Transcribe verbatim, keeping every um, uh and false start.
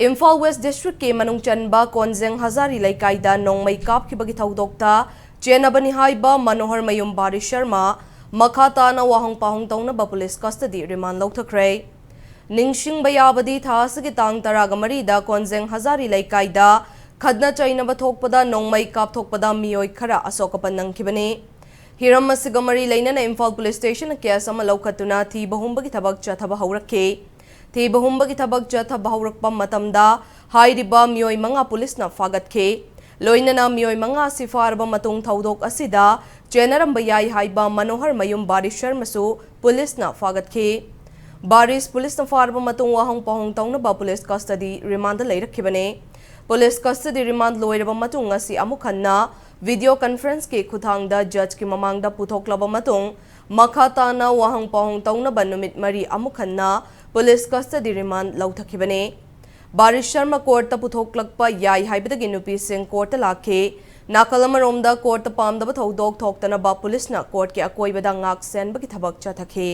Imphal west ꯗꯤꯁꯇ꯭ꯔꯤꯛꯀꯤ ꯃꯅꯨꯡ ꯆꯟꯕ ꯀꯣꯟꯖꯦꯡ ꯍꯖꯥꯔꯤ ꯂꯩꯀꯥꯏꯗ ꯅꯣꯡꯃꯩ ꯀꯥꯞꯈꯤꯕꯒꯤ ꯊꯧꯗꯣꯛꯇ ꯆꯦꯟꯅꯕꯅꯤ ꯍꯥꯏꯕ ꯃꯅꯣꯍꯔ ꯃꯌꯨꯝ ꯕꯥꯔꯤ ꯁꯔꯃ ꯃꯈꯥ ꯇꯥꯅ ꯋꯥꯍꯪ ꯄꯥꯎꯍꯪ ꯇꯧꯅꯕ ꯄꯨꯂꯤꯁ ꯀꯁꯇꯗꯤ ꯔꯤꯃꯥꯟ ꯂꯧꯊꯈ꯭ꯔꯦ꯫ ꯅꯤꯡꯁꯤꯡꯕ ꯌꯥꯕꯗꯤ ꯊꯥ ꯑꯁꯤꯒꯤ ꯇꯥꯡ ꯇꯔꯥꯒ ꯃꯔꯤꯗ ꯀꯣꯟꯖꯦꯡ ꯍꯖꯥꯔꯤ ꯂꯩꯀꯥꯏꯗ ꯈꯠꯅ ꯆꯩꯅꯕ ꯊꯣꯛꯄꯗ ꯅꯣꯡꯃꯩ ꯀꯥꯞꯊꯣꯛꯄꯗ ꯃꯤꯑꯣꯏ ꯈꯔ ꯑꯁꯣꯛ ꯑꯄꯟ ꯅꯪꯈꯤꯕꯅꯤ꯫ ꯍꯤꯔꯝ ꯑꯁꯤꯒ ꯃꯔꯤ ꯂꯩꯅꯅ ꯏꯝꯐꯥꯜ ꯄꯨꯂꯤꯁ ꯁ꯭ꯇꯦꯁꯟꯅ ꯀꯦꯁ ꯑꯃ ꯂꯧꯈꯠꯇꯨꯅ ꯊꯤꯕ ꯍꯨꯝꯕꯒꯤ ꯊꯕꯛ ꯆꯠꯊꯕ ꯍꯧꯔꯛꯈꯤ꯫ ꯊꯤꯕ ꯍꯨꯝꯕꯒꯤ ꯊꯕꯛ ꯆꯠꯊꯕ ꯍꯧꯔꯛꯄ ꯃꯇꯝꯗ ꯍꯥꯏꯔꯤꯕ ꯃꯤꯑꯣꯏ ꯃꯉꯥ ꯄꯨꯂꯤꯁꯅ ꯐꯥꯒꯠꯈꯤ꯫ ꯂꯣꯏꯅꯅ ꯃꯤꯑꯣꯏ ꯃꯉꯥ ꯑꯁꯤ ꯐꯥꯔꯕ ꯃꯇꯨꯡ ꯊꯧꯗꯣꯛ ꯑꯁꯤꯗ ꯆꯦꯟꯅꯔꯝꯕ ꯌꯥꯏ ꯍꯥꯏꯕ ꯃꯅꯣꯍꯔ ꯃꯌꯨꯝ ꯕꯥꯔꯤ ꯁꯔꯃꯁꯨ ꯄꯨꯂꯤꯁꯅ ꯐꯥꯒꯠꯈꯤ꯫ ꯕꯥꯔꯤꯁ ꯄꯨꯂꯤꯁꯅ ꯐꯥꯔꯕ ꯃꯇꯨꯡ ꯋꯥꯍꯪ ꯄꯥꯎꯍꯪ ꯇꯧꯅꯕ ꯄꯨꯂꯤꯁ ꯀꯁꯇꯗꯤ ꯔꯤꯃꯥꯟꯗ ꯂꯩꯔꯛꯈꯤꯕꯅꯤ꯫ ꯄꯨꯂꯤꯁ ꯀꯁꯇꯗꯤ ꯔꯤꯃꯥꯟꯗ ꯂꯣꯏꯔꯕ ꯃꯇꯨꯡ ꯉꯁꯤ ꯑꯃꯨꯛ ꯍꯟꯅ ꯚꯤꯗꯤꯑꯣ ꯀꯟꯐꯔꯦꯟꯁꯀꯤ ꯈꯨꯠꯊꯥꯡꯗ ꯖꯖꯀꯤ ꯃꯃꯥꯡꯗ ꯄꯨꯊꯣꯛꯂꯕ ꯃꯇꯨꯡ ꯃꯈꯥ ꯇꯥꯅ ꯋꯥꯍꯪ ꯄꯥꯎꯍꯪ ꯇꯧꯅꯕ ꯅꯨꯃꯤꯠ ꯃꯔꯤ ꯑꯃꯨꯛ ꯍꯟꯅ ꯄꯨꯂꯤꯁ ꯀꯁꯇꯗꯤ ꯔꯤꯃꯥꯟꯗ ꯂꯧꯊꯈꯤꯕꯅꯤ꯫ ꯕꯥꯔꯤꯁ ꯁꯔꯃ ꯀꯣꯔꯠꯇ ꯄꯨꯊꯣꯛꯂꯛꯄ ꯌꯥꯏ ꯍꯥꯏꯕꯗꯒꯤ ꯅꯨꯄꯤꯁꯤꯡ ꯀꯣꯔꯠꯇ ꯂꯥꯛꯈꯤ꯫ ꯅꯥꯀꯜ ꯑꯃꯔꯣꯝꯗ ꯀꯣꯔꯠꯇ ꯄꯥꯝꯗꯕ ꯊꯧꯗꯣꯛ ꯊꯣꯛꯇꯅꯕ ꯄꯨꯂꯤꯁꯅ ꯀꯣꯔꯠꯀꯤ ꯑꯀꯣꯏꯕꯗ ꯉꯥꯛ ꯁꯦꯟꯕꯒꯤ ꯊꯕꯛ ꯆꯠꯊꯈꯤ꯫